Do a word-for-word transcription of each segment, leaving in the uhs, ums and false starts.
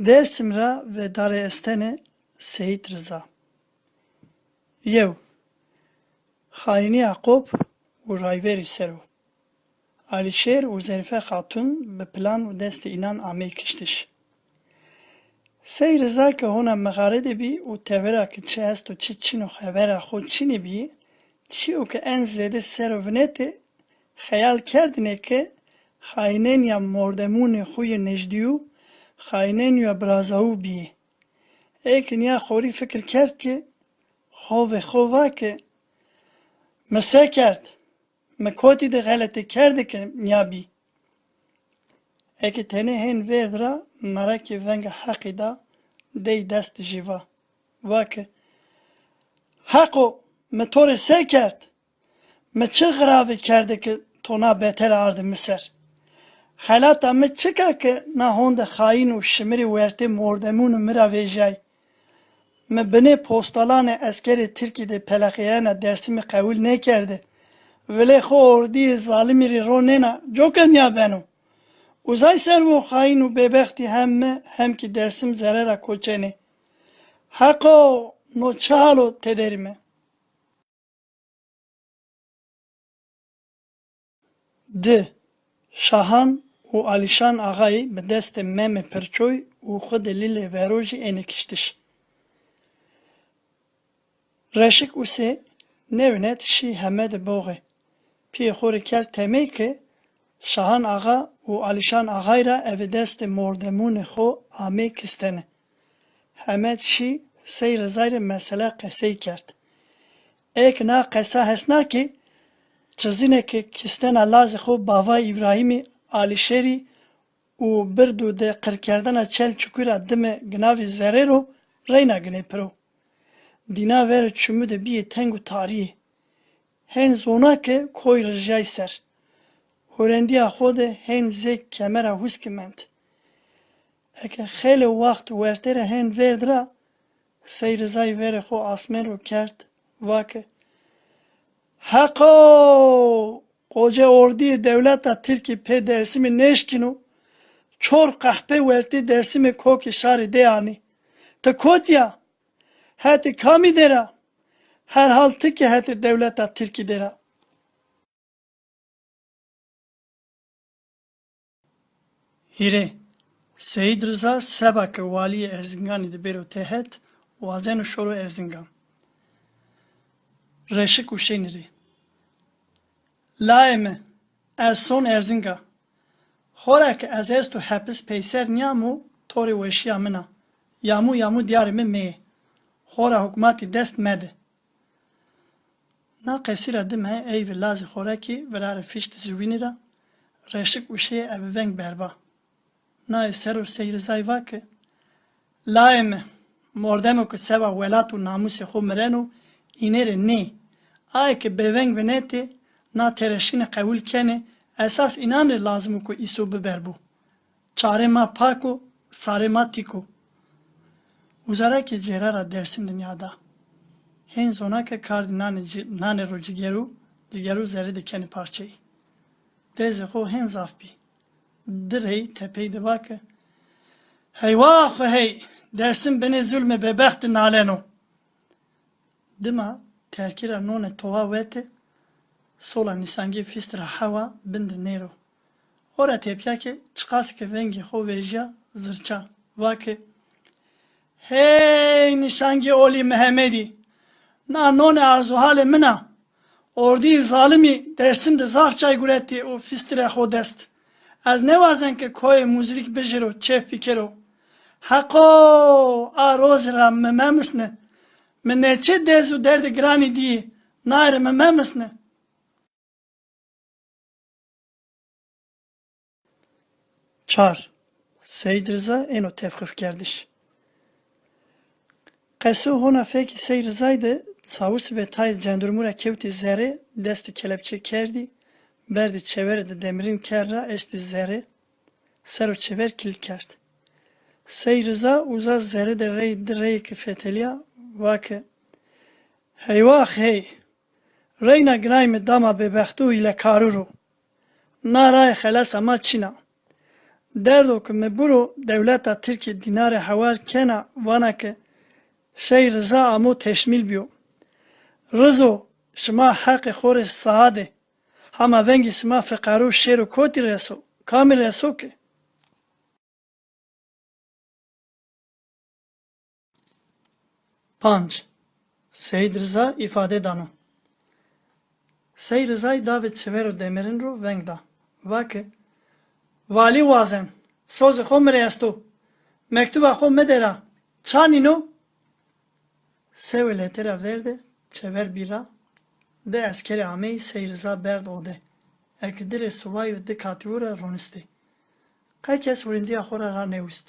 Dêrsim ra vedarê estene Seyîd Riza. Yew. Xayînîya Qop û Rayverî ser o. Alîşêr û Zerîfe Xatun bi plan û destê înan amey kiştiş. Sey Riza ke hona mixare de bî û tevera ke çi esto çi çin o xevera xo çinê bîyê, çîyo ke en zêde ser o vinetê, xeyal kerdêne ke xayînênîya mordemûnê xo yê nejdîyû, xayînênîya birazawû bîyê. Ê ke nîya xorî fikir kerd ke, xo ve xo va ke, mi se kerd? Mi kotî de xeletê kerde ke nîya bî? Eke tenê hên vêrd ra merakê venga Heqî da, dey dest jî va. Va ke, Heqo, mi to rê se kerd? Mi çi xiravî kerde ke to na beter arde mi ser? Xelata mi çik a ke na honde xayîn û şimirê wertê mordemûnû mi ra vejîyay? Mi binê postalanê eskerê tirkî de peleqîyayena Dêrsimî qewil nêkerde. Vilê xo ordîyê zalimî rê ronêna, coka nîya beno. Uzay ser vo xayîn û bêbextî hem mi hem kî Dêrsim zere ra koçenê. Heqo, no çi hal o tederîme? Di. Şahan û Alîşan Axayî bi destê Memê Pirçoy û xwu de Lîlê Verojî ênê kiştiş. Reşik Use nêvinet, şî Hemedê Boxe. Pîyê xo rê kerd temey ke Şahan Axa û Alîşan Axay ra eve destê mordemûnê xo amey kistene. Hemed şî Sey Rizay rê mesela qesey kerd. Ê ke na qesa hesna kî, çizînê ke kistena lazê xo bavay Îbrahîmî Alîşêrî û bird û de qirkerdena Çel Çukura dime ginavî zerrê ro reyna ginê piro. Dîna verê çimû de bîyê teng û tarîyê. Hên zona ke koy rijyay ser. Hurendîya xo de hên zê kemera huskî mend. Eke xeylê waxt wertê ra hên vêrd ra, Sey Rizay verê xo asmên ro kerd, va ke, Heqo! Qoce ordîyê dewleta tirkî pê Dêrsimî nêşkîno, çor qehpê wertê Dêrsimê kokê şarî de anî. Ti kotî ya? Hetê kamî der a? Herhal ti kî hetê dewleta tirkî der a. Hîrê. Seyîd Riza seba ke walîyê Erzinganî de bêro têhet, wazeno şoro Erzingan. Reşik Uşênî rê. Layê mi, ez son Erzinga. Xora ke ez esto hepis peyser nîyamo, to rê weşîya min a. Yamû yamû dîyarê mi meyê. Xora hukmatî dest mede. Na qesî ra dime ey ve lazê xo ra kî virare fiştî zûvînî ra, Reşik Uşê eve veng berba. Naye ser o Sey Rizay va ke, Layê mi, mordemo ke seba welat û namûsê xo mireno, înê rê nê. Aye ke bêveng vinetê, na tereşîne qewil kenê, esas înan rê lazim o ke îso biberbo. Çarê ma pak o, sarê ma tîk o. Uza ra kî cêra ra Dêrsim de nîyada. Hên zona ke kardî nanê ci-, nanê ro cigeru, cigeru zerrî de kenê parçeyî. Dezê xo hên zaf bî. Di rey tepey de va ke, Heywax hey! Dêrsim binê zulmê bêbext de naleno. Dima terkî ra nonê towa wete, sola nîsangî fîst ra hewa bin de nêro. Xora tepîya ke çiqas ke vengê xo vejîya zirça, va ke, Hey nîsangê Olî Mihemedî! Na nonê arzuhalê min a. Ordîyê zalimî Dêrsim de zaf cay guretî û fîstî rê xo dest. Ez nêwazen ke koyê Muzrîk bijêro, çêf bikero. Heqo, a rozî ra mi memisne. Mi nêçe dez û derdê giranî dîyê, naye rê mi memisne. Çar. Seyîd Riza êno tevqif kerdiş. Qeso hona fekî Sey Rizay de çawusî ve tayê cendurmû ra kewtî zerê, destî kelepçe kerdî, berdî çeverê de demirîn kerd ra eştî zerê, ser o çever kilît kerd. Sey Riza uza zerê de rey di reyê ke fetelîya, va ke, Heywax hey! Reyna ginayîme dama bêbextû û hîlekarû ro. Na raye xelasa ma çin a. Derdo ke mi buro dewleta Tirkî dînarê hewar kena, vana ke Sey Riza amo teşmîl bîyo. Rizo, şima heqê xo rê saade. Hama vengê şima fiqaro şêro kotî reso? Kamî reso ke? Panc. Seyîd Riza îfade dano. Sey Rizay davê çever û demirin ro veng da. Va ke, Valî wazen, sozê xo mi rê esto. Mektuba xo mi de ra. Ça nîno? Sewê lete ra verde, çever bî ra. Di eskerî ameyî Sey Riza berd ode. Eke di rê subayî ve di katî û ra ronistê. Qey kes vurîndîya xo ra ranêwust.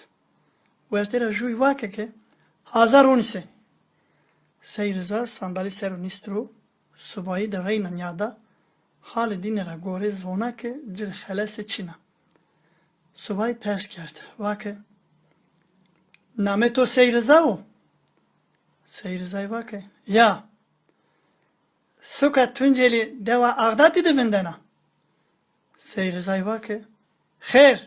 Wertê ra jûyî va ke ke, haza ronîse. Sey Riza sandalî ser o nîst ro, subayî de reyna nîyada, halê dîne ra gorê zona ke ci rê xelesê çin a. Subayî pers kerd, va ke, namê to Sey Riza wo? Sey Rizay va ke, ya. Suka Tuncelî dewa Axdatî de vindena? Sey Rizay va ke, xêr,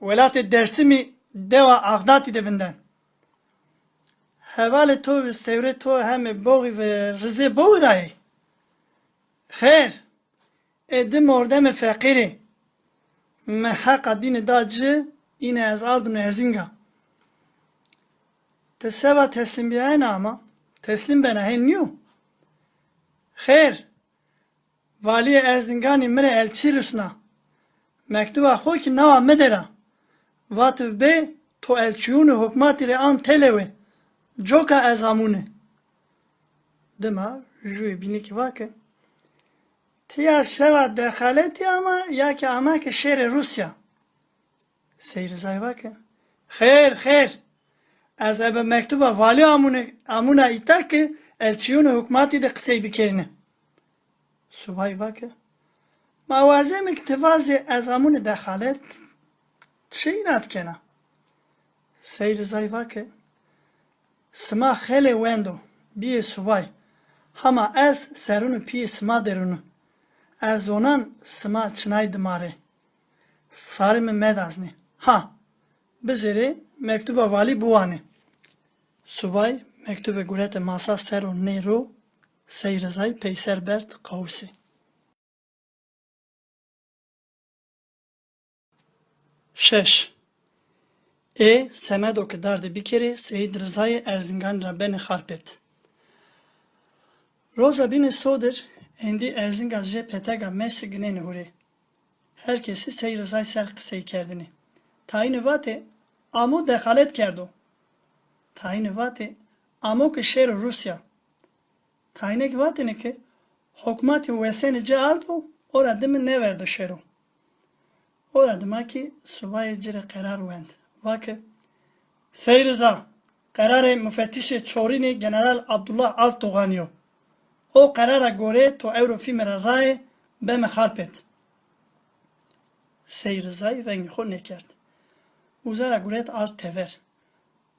welatê Dersimî dewa Axdatî de vinden. Hevalê to ve stewrê to heme boxî ve rizê bowi ra yê? Xêr, ê di mordemê feqîrî. Mi heqa dîne da ci, îne ez ardûn Erzîngan. Ti seba teslîmbîyayene ama? Teslîm bena, hên nîyo? Xêr, valîyê Erzînganî mi rê elçî rusna. Mektuba xo kî nawa mi de ra. Vativ bê to elçîyûnê hukmatî rê an têlewe. Coka ez amûne. Dima jûyê bînî kî va ke, ti ya şewa dexaletî ama ya kî ama ke şêrê Rûsya? Sey Rizay va ke, xêr, xêr. Ez ebe mektuba valî amûne, amûna îta ke elçîyûnê hukmatî de qisey bikerîne. Subay va ke, ma wazeme ke ti vazê ez amûne dexalet, çi înat kena? Sey Rizay va ke, sima xelê wendo, bîyê subay, hama ez serûnê pîyê sima derûnû. Ez zonan sima çinay dima rê. Sarê mi medaznê. Ha, bizêrê mektuba valî biwanê. Subay mektubê gurete masa ser û nê ro, Sey Rizay peyser berd qawusê. Şeş. Ê semedo ke dardê bikerê Seyîd Rizayê Erzînganî ra benê Xarpêt. Roza bîne sodir, êndî Erzîngan jê petega mesi ginêne hurê. Her kesî Sey Rizay ser qisey kerdêne. Tayîne vatê, amo dexalet kerdo. Tayîne vatê, amo ke şêro Rûsya. Tayîne kî vatêne ke hukmatî wesenê ci ardo, o ra dime nêverdo şêro. O ra dima kî subayê ci rê qerar wend. Va ke, Sey Riza, qerarê mufetîşê çorînê General Abdullah Alpdoğanî yo. O qerara gore to ewro fîme ra raye, beme Xarpêt. Sey Rizay vengê xo nêkerd. Uza ra guret ard tever.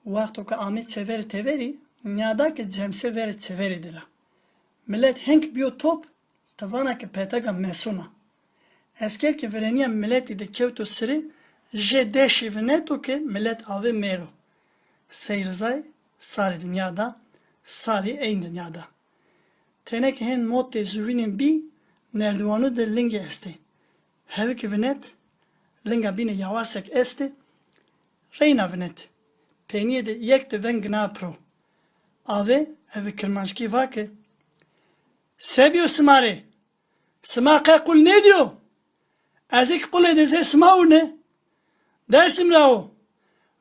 Wexto ke amê çeverê teverî, nîyada ke cemse verê çeverî de ra. Milet henk bîyo top, ti vana ke petega meson a. Esker ke virenîya miletî de kewto sirê, jê deşî vineto ke milet avê mêro. Sey Rizay sarî de nîyada, sarî eyn de nîyada. Tenê ke hên motê zuvînên bî, nerdîwanu de lingê estê. Hewi ke vinet, linga bîne yawasek estê, reyna vinet. Peynîye de yek de veng gina piro. Avê, eve kirmanckî va ke, se bîyo sima rê? Sima qe qul nêdîyo? Ez ê kî qulê de zê sima wune. Dersim ra wo.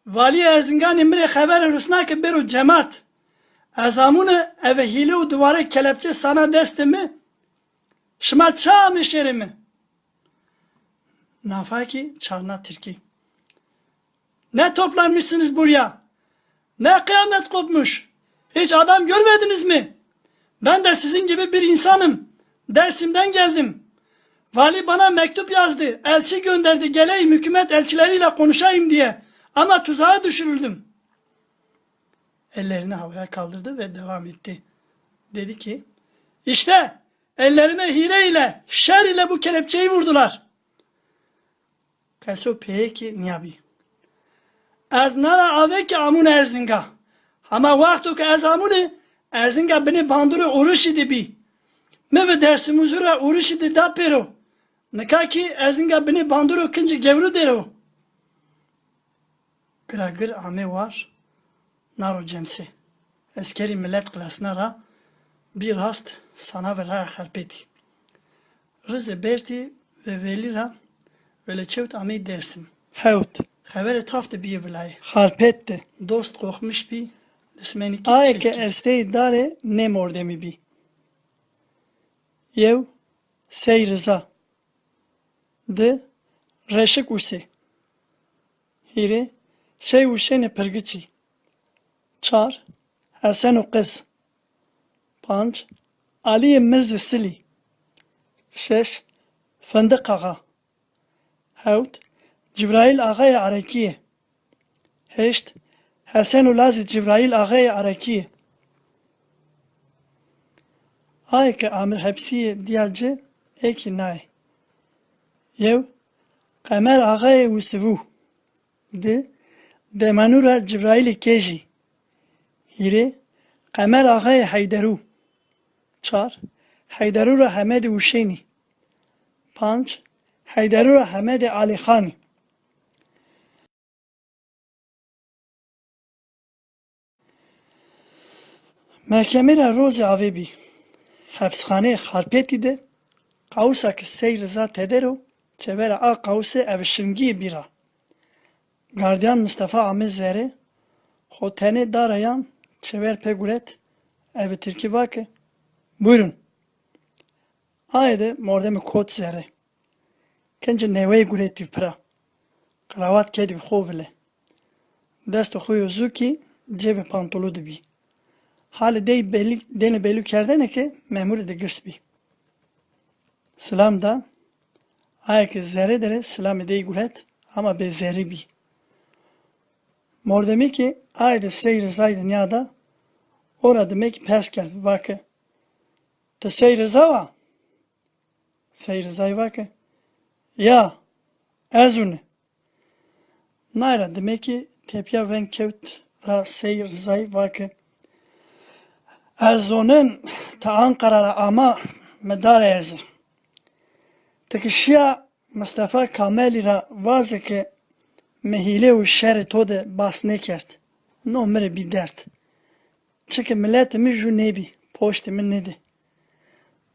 Valîyê Erzînganî mi rê xevere rusna ke bêro cemat. Ez amûne eve hîle û diwarê kelepçe sana destê mi. Şima ça ame şêrê mi? Nafa kî çarna tirkî. Ne toplanmışsınız buraya? Ne kıyamet kopmuş? Hiç adam görmediniz mi? Ben de sizin gibi bir insanım. Dersim'den geldim. Vali bana mektup yazdı, elçi gönderdi, geleyim hükümet elçileriyle konuşayım diye. Ama tuzağa düşürüldüm. Ellerini havaya kaldırdı ve devam etti. Dedi ki, işte, ellerime hile ile, şer ile bu kelepçeyi vurdular. qeso peyêkî nîyabî. Ez nara avê ki amûne Erzinga. Hema wexto ki ez amûne, Erzinga binê bandorê orişî de bî. Mi vi Dersimûzû ra orişî de da pêro. Nika kî Erzinga binê bandoro kincî gewrû der o. Giragir ame war, naro cemsê. Eskerî milet qilasna ra bî rast sana ve raya Xarpêtî. Rizê Bertî ve Velî ra veleçewt amey Dersim. Hewt. Xevere taf de bîyê vilayê. Xarpêt de. Dost qoxmiş bî, dismenî kî. Aye ke esteyê darê nê mordemî bî. Yew, Sey Riza. Di, Reşik Use. Hîrê, Şey Uşênê Pirgiçî. Çar, Heseno Qiz. Panc, Aliyê Mirzê Silî. Şeş, Findiq Axa. Hewt, Civrayîl Axayê Arekîye. Heşt, Hesen û Lazî Civrayîl Axayê Arekîye. Aye ke amir hepsîye dîya ci, ê kî naye. Yew, Qemer Axayê Wisivû. Di, Demanûra Civrayîlê Kejî. Hîrê, Qemer Axayê Heyderû. Çar, Heyderûra Hemedê Uşênî. Panc, Heyderûra Hemedê Alîxanî. Mehkemê ra rozê avê bî. Hepsxaneyê Xarpêtî de qawisa ki Sey Riza teder o, çevera a qawise evi şingîyê bî ra. Gardiyan Mistefa ame zerê, xo tenê da ra yan çever pê guret, evi tirkî va ke, "Buyurun." Aye de mordemî kot zerê. Kincî neweyê guretî pira. Qrawat kedî bi xo vile. Destê xo yo zu kî cêbê pantolû de bî. Halê dey belî, dêne belî kerdene ke memurî de girs bî. Silam da. Aye ke zerê der ê silamê dey guret, ama bêzerrî bî. Mordemî ke aye de Sey Rizay de nîyada, o ra dime kî pers kerd, va ke, "Ti Sey Riza wa?" Sey Rizay va ke, "Ya, ez ûne." Nay ra dime kî tepîya veng kewt ra Sey Rizay va ke, "Ez zonen ti Anqara ra ama mi dare erzî. Ti ki şîya Mistefa Kamelî ra vaze ke mi hîlê û şerê to de bas nêkerd. No mi rê bî derd. Çike miletê mi jû nêbî, poştê mi nêdê.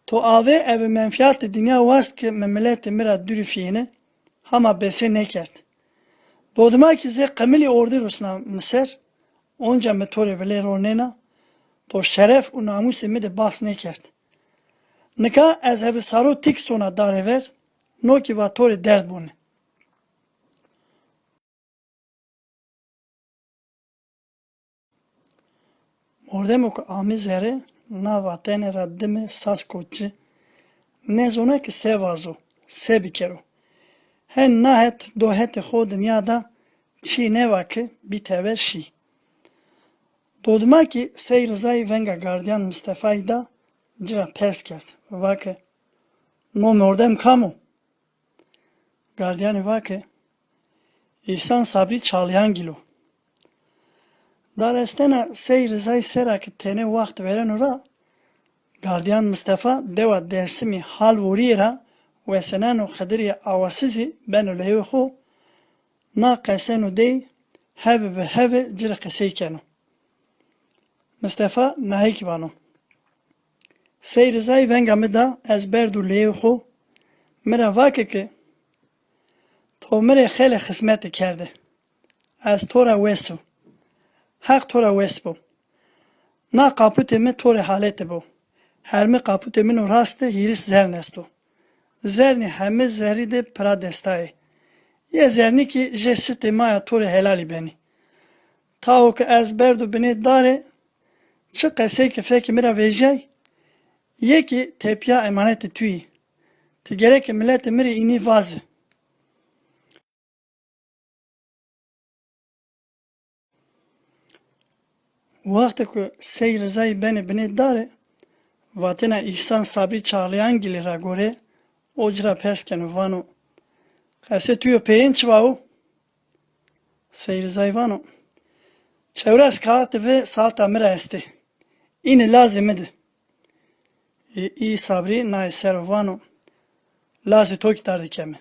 To avê evi menfîyatê dinya wast ke mi miletê mi ra dûrî fîyêne, hama besê nêkerd. Dodima kî zê qimilî ordî rusna mi ser, onca mi to rê vilê ronêna, to şeref û namûsê mi de bas nêkerd. Nika ez evi saro tîk sona darê ver, no kî va to rê derd bone." Mordemo ke amê zerê, na vatene ra dime sas kot ci. Nêzona ke se vazo, se bikero. Hen na het do hetê xo dinya da, çî nêva ke bî teber şî. Dodima kî Sey Rizayî venga gardiyan Mistefayî da, ci ra pers kerd, va ke, "No mordem kam o?" Gardiyanî va ke, "Îhsan Sabrî Çalîyangîl o." Darestena Sey Rizayî sera ke tenê waxt vereno ra, gardiyan Mistefa dewa Dersimî Halvorîye ra weseneno Xidirî Awasizî beno leyê xo, na qeseno dey hevi bi hevi ci rê qisey keno. Mistefa nahêkî vano. Sey Rizayî venga mi da, ez berdo leyê xo, mi ra va ke ke, "To mi rê xeylê xizmete kerde. Ez to ra wes o. Heq to ra wes bo. Na qaputê mi to rê halete bo. Hermê qaputê min o rast de hîris zern esto. Zernî heme zerrî de pira destayê. Yê zernî kî jê sitê ma ya to rê helalî benî. Tawo ke ez berdo binê darê, çi qesey ke fekê mi ra vejîyay, yê kî tepîya emanetê tu yî. Ti gereke miletê mi rê înî vaze." Wexto ke Sey Rizayî benê binê darê, vatena Îhsan Sabrî Çalîyangîlî ra gore, o ci ra pers keno, vano, Qesê tuyo peyên çi wa o? Sey Rizay vano, çewres kaxitî vi saeta mi ra estê. Înî lazê mi di. Ê, î Sabrî naye ser o vano, lazê to kî dardê keme.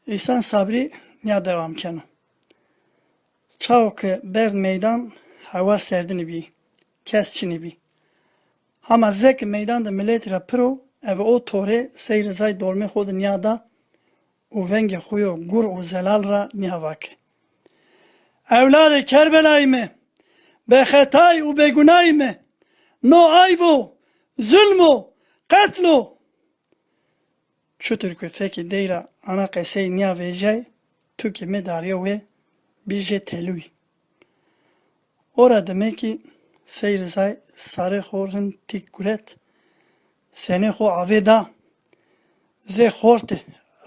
Îhsan Sabrî nîya dewam keno. Çawo ke berd meydan, hewa serdinî bî. Kes çinî bî. Hama zeki meydan de miletî ra pir o, eve o torê Sey Rizay dormê xo de nîya da û vengê xo yo gur û zelal ra nîya vake. Ewladê Kerbelayî mi, bexetay û begunayî mi, no ayv o, zulm o, qetl o. Çutur ke fekê dey ra ana qesey nîya vejîyay, tu kî mi darîyo wê, bî jê telûy. O ra dime kî Sey Rizay sarê xo rind tîk guret, senê xo avê da, zê xortê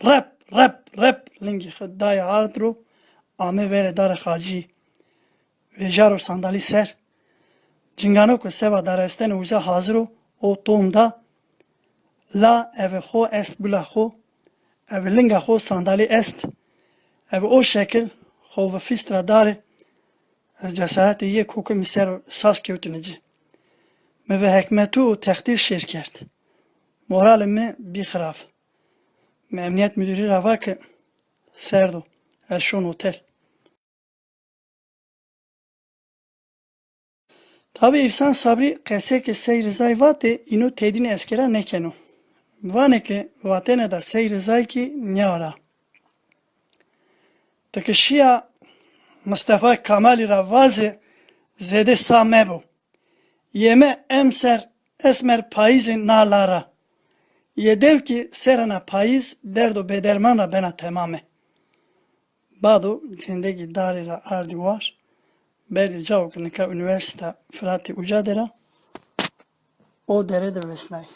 rep, rep, rep lingê xo daye ard ro, ame verê Darê Xacî. Vejaro sandalî ser. Cingano ke seba darestene uza hazir o, o tom da. La eve xo est bila xo, eve linga xo sandalî est. Eve o şekil xo vifîst ra dare. Ez cesaretê yê kokê mi ser o sas kewtine ci. Mi ve hekmetû û textîr şêr kerd. Moralê mi bî xiraf. Mi emnîyet mudîrî ra va ke, serdo, ez şon otel. Tabî Îhsan Sabrî qesê ke Sey Rizay vatê, îno tedîn eskera nêkeno. Vanê ke vatene da Sey Rizay kî nîya ra. Ti ke şîya Mistefa Kamalî ra vaze zêde sa mebo. Yeme emser esmer payîzê na la ra. Yê dew kî serena payîz derd û bêderman ra bena temame. Bado cêndegî darî ra ardî war, berdî cawo ke nika Unîversîta Firatî uca der a, o dere de vesnayî.